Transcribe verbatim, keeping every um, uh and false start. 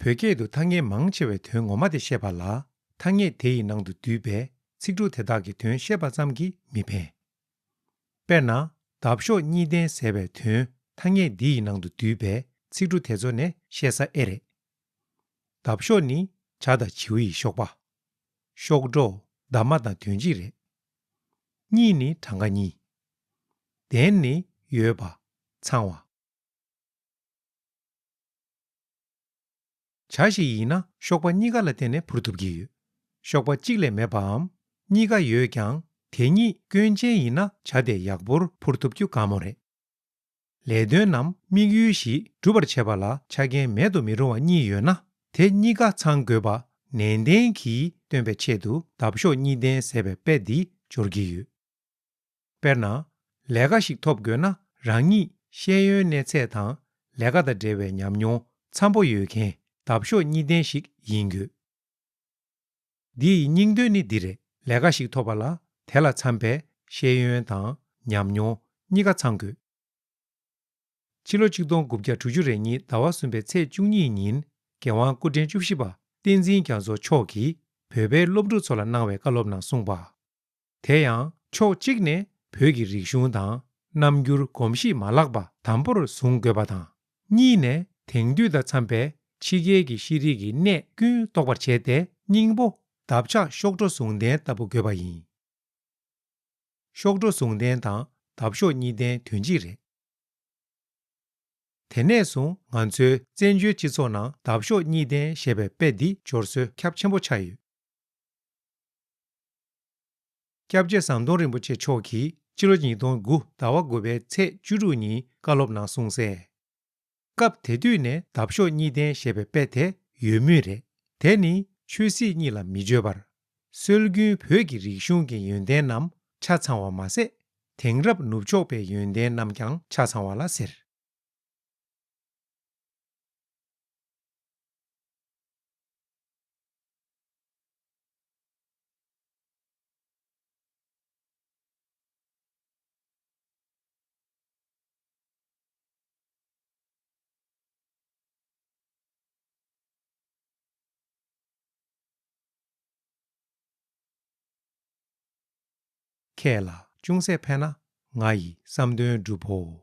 བོད་སྐད་དུ་ཐ་སྙད་མང་ཆེ་བའི་དོན་ངོ་མ་དེ་བཤད་པ་ལ། ཐ་སྙད་དེ་ཡི་ནང་དུ་འདུས་པའི་ཚིག་འབྲུ་དེ་དག་གི་དོན་བཤད་པ་ཙམ་གྱིས་མི་ཕན། དཔེར་ན། འདབ་གཤོག་གཉིས་ལྡན་ཟེར་བའི་དོན་ཐ་སྙད་འདི་ཡི་ནང་དུ་འདུས་པའི་ཚིག་འབྲུ་དེ་ཚོ་ནས་བཤད་ས་ཨེ་རེད། འདབ་གཤོག་ནི་བྱ་དང་བྱིའུ་ཡི་གཤོག་པ། གཤོག་སྒྲོ། འདབ་མ་དང་དོན་གཅིག་རེད། གཉིས་ནི་གྲངས་ཀ་གཉིས། ལྡན་ནི་ཡོད་པ། ཚང་བ། བྱ་ཞིག་ཡིན་ན་གཤོག་པ་གཉིས་ཀ་ལ་བརྟེན་ནས་འཕུར་ཐུབ་ཀྱི་ཡོད། གཤོག་པ་གཅིག་ལས་མེད་པའམ། གཉིས་ཀ་ཡོད་ཀྱང་། དེ་གཉིས་སྐྱོན་ཅན་ཡིན་ན་བྱ་དེ་ཡག་པོར་འཕུར་ཐུབ་རྒྱུ་དཀའ་མོ་རེད། ལས་དོན་ནམ་དམིགས་ཡུལ་ཞིག་སྒྲུབ་པར་བྱེད་པ་ལ་ཆ་རྐྱེན་མེད་དུ་མི་རུང་བ་གཉིས་ཡོད་ན། དེ་གཉིས་ཀ་ཚང་དགོས་པ་ནན་ཏན་གྱིས་སྟོན་པའི་ཆེད་དུ་འདབ་གཤོག་གཉིས་ལྡན་ཟེར་བའི་དཔེ་འདི་སྦྱོར་གྱི་ཡོད། དཔེར་ན། ལས་ཀ་ཞིག་ཐོབ་དགོས་ན་རང་ཉིད་ཤེས་ཡོན་གནས་ཚད་དང་ལས་ཀ་དང་འབྲེལ་བའི་ཉམས་མྱོང་འཚམ་པོ་ཡོད་མཁན་འདབ་གཤོག་གཉིས་ལྡན་ཞིག་ཡིན་དགོས། འདི་ཡི་སྙིང་དོན་ནི་འདི་རེད། ལས་ཀ་ཞིག་ཐོབ་པ་ལ་དེ་ལ་འཚམ་པའི་ཤེས་ཡོན་དང་ཉམས་མྱོང་གཉིས་ཀ་ཚང་དགོས། ཕྱི་ལོ་ཆིག་སྟོང་དགུ་བརྒྱ་དྲུག་ཅུ་རེ་གཉིས་ཟླ་བ་གསུམ་པའི་ཚེས་བཅུ་གཉིས་ཉིན་རྒྱལ་དབང་སྐུ་ཕྲེང་བཅུ་བཞི་པ་བསྟན་འཛིན་རྒྱ་མཚོ་མཆོག་གིས་བོད་པའི་སློབ་ཕྲུག་ཚོ་ལ་གནང་བའི་བཀའ་སློབ་ནང་གསུངས་པ། དེ་ཡང་ཕྱོགས་གཅིག་ནས་བོད་ཀྱི་རིག་གཞུང་དང་རྣམ་འགྱུར་གོམས་གཤིས་མ་བརླག་པ་དམ་པོར་བཟུང་དགོས་པ་དང་། གཉིས་ནས་དེང་དུས་དང་འཚམ་པའི་ཕྱི་རྒྱལ་གྱི་ཤེས་རིག་གི་གནས་ཀུན་རྟོགས་པར་བྱས་ཏེ། སྙིང་པོ་འདབ་ཆགས་གཤོག་སྒྲོ་ཟུང་ལྡན་ལྟ་བུ་དགོས་པ་ཡིན། གཤོག་སྒྲོ་ཟུང་ལྡན་དང་འདབ་གཤོག་གཉིས་ལྡན་དོན་གཅིག་རེད། དེ་ནས་བཟུང་ང་ཚོའི་བཙན་བྱོལ་སྤྱི་ཚོགས་ནང་འདབ་གཤོག་གཉིས་ལྡན་ཞེས་པའི་དཔེ་འདི་སྦྱོར་སྲོལ་ཁྱབ་ཆེན་པོ་ཆགས་ཡོད། སྐྱབས་རྗེ་ཟམ་གདོང་རིན་པོ་ཆེ་མཆོག་གིས་ཕྱི་ལོ་ཉིས་སྟོང་དགུ་ཟླ་བ་དགུ་པའི་ཚེས་བཅུ་དྲུག་ཉིན་བཀའ་སློབ་ནང་གསུངས་གསལ། སྐབས་དེ་དུས་ནས་འདབ་གཤོག་གཉིས་ལྡན་ཞེས་པའི་དཔེ་དེ་ཡོད་མུས་རེད། དེ་ནི་ཆོས་སྲིད་གཉིས་ལ་མི་བརྗོད་པར། སྲོལ་རྒྱུན་བོད་ཀྱི་རིག་གཞུང་གི་ཡོན་ཏན་རྣམས་ཆ་ཚང་བ་མ་ཟད། དེང་རབས་ནུབ་ཕྱོགས་པའི་ཡོན་ཏན་རྣམས་ཀྱང་ཆ་ཚང་བ་ལ་ཟེར། ཁྱེད་ལ་ཅུང་ཟད་ཕན་ན་ང་ཡི་བསམ་དོན་འགྲུབ་བོ།